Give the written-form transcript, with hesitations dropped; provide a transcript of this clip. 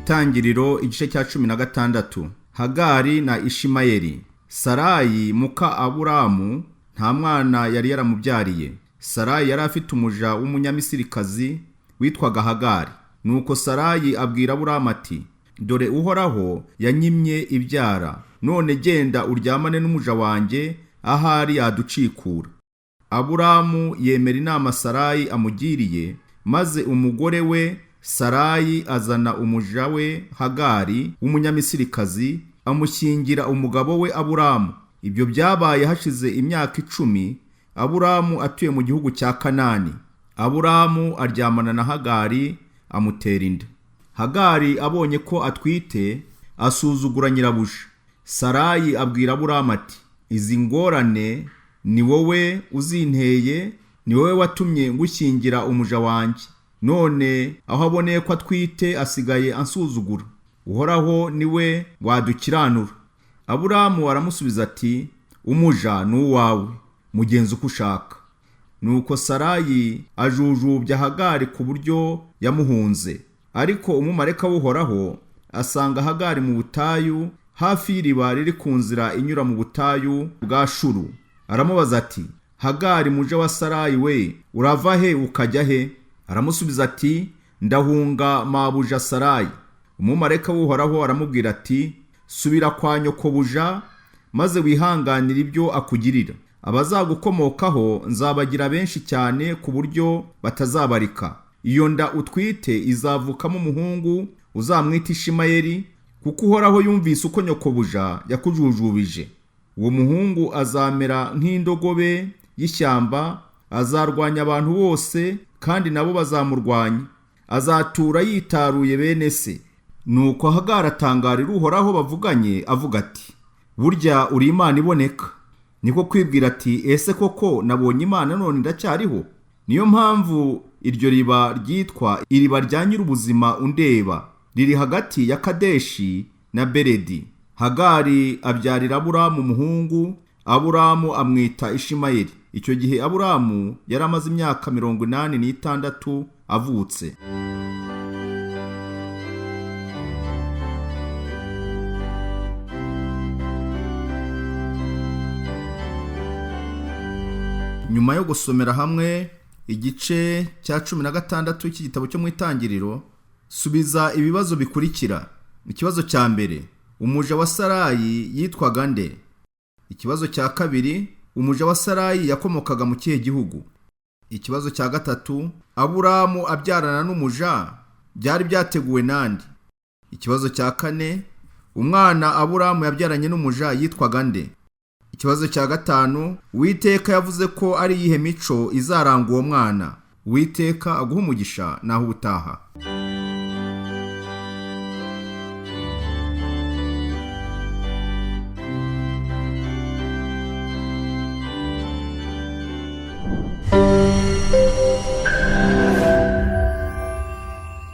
Itangiriro igice cya 16. Hagari na Ishimayeli. Sarayi muka Aburamu nta mwana yari yaramubyariye. Sarayi yari afite umuja w'umunyamisirikazi witwaga Hagari. Nuko Sarayi abwira Aburamu ati: "Dore Uhoraho yanyimye ibyara, none genda uryamane n'umuja wanjye, ahari yaducikura." Aburamu yemera inama Sarayi amugiriye, maze umugore we Sarayi azana umuja we Hagari w'umunyamisirikazi, amushyingira umugabo we Aburamu. Ibyo byabaye hashize imyaka 10 Aburamu atuye mu gihugu cya Kanani. Aburamu aryamana na Hagari amutera inda. Hagari abonye ko atwite asuzugura nyirabuja. Sarayi abwira Aburamu ati: "Izi ngorane ni wowe uzinteye, ni wowe watumye ngushyingira umuja wanjye. None aho aboneye ko atwite asigaye ansuzugura. Uhoraho ni we wadukiranura." Aburamu aramusubiza ati: "Umuja ni uwawe, mugenzi uko ushaka." Nuko Sarayi ajujubya Hagari ku buryo yamuhunze. Ariko umumarayika w'Uhoraho asanga Hagari mu butayu hafi y'iriba riri ku nzira inyura mu butayu bwa Shuru. Aramubaza ati: "Hagari muja wa Sarayi we, urava he ukajya he?" Aramusubiza ati: "Ndahunga mabuja Sarayi." Umumarayika w'Uhoraho aramubwira ati: "Subira kwa nyokobuja maze wihanganire ibyo akugirira. Abazagukomokaho nzabagira benshi cyane ku buryo batazabarika. Iyo nda utwite izavukamo umuhungu uzamwita Ishimayeli, kuko Uhoraho yumvise uko nyokobuja yakujujubije. Uwo muhungu azamera nk'indogobe y'ishyamba, azarwanya abantu bose kandi nabo bazamurwanya. Azatura yitaruye bene se." Nuko Hagari atangarira Uhoraho bavuganye, avuga ati: "Burya uri Imana iboneka." Niko kwibwira ati: "Ese koko nabonye Imana none ndacyariho?" Niyo mpamvu iryo riba ryitwa iriba rya Nyir'ubuzima undeba, riri hagati ya Kadeshi na Beredi. Hagari abyarira Aburamu umuhungu, Aburamu amwita Ishimayeli. Icyo gihe Aburamu yari amaze imyaka 86 avutse. Nyuma yo gusomera hamwe igice cya 16 cy'igitabo cyo mu Itangiriro, subiza ibibazo bikurikira. Ikibazo cya mbere: umuja wa Sarayi yitwaga nde? Ikibazo cya kabiri: umuja wa Sarayi yakomokaga mu kihe gihugu? Ikibazo cya gatatu: Aburamu abyarana n'umuja byari byateguwe nande? Ikibazo cya kane: umwana Aburamu yabyaranye n'umuja yitwaga nde? Ikibazo cya gatanu: Uwiteka yavuze ko ari iyihe mico izaranga uwo mwana? Uwiteka aguha umugisha naho ubutaha.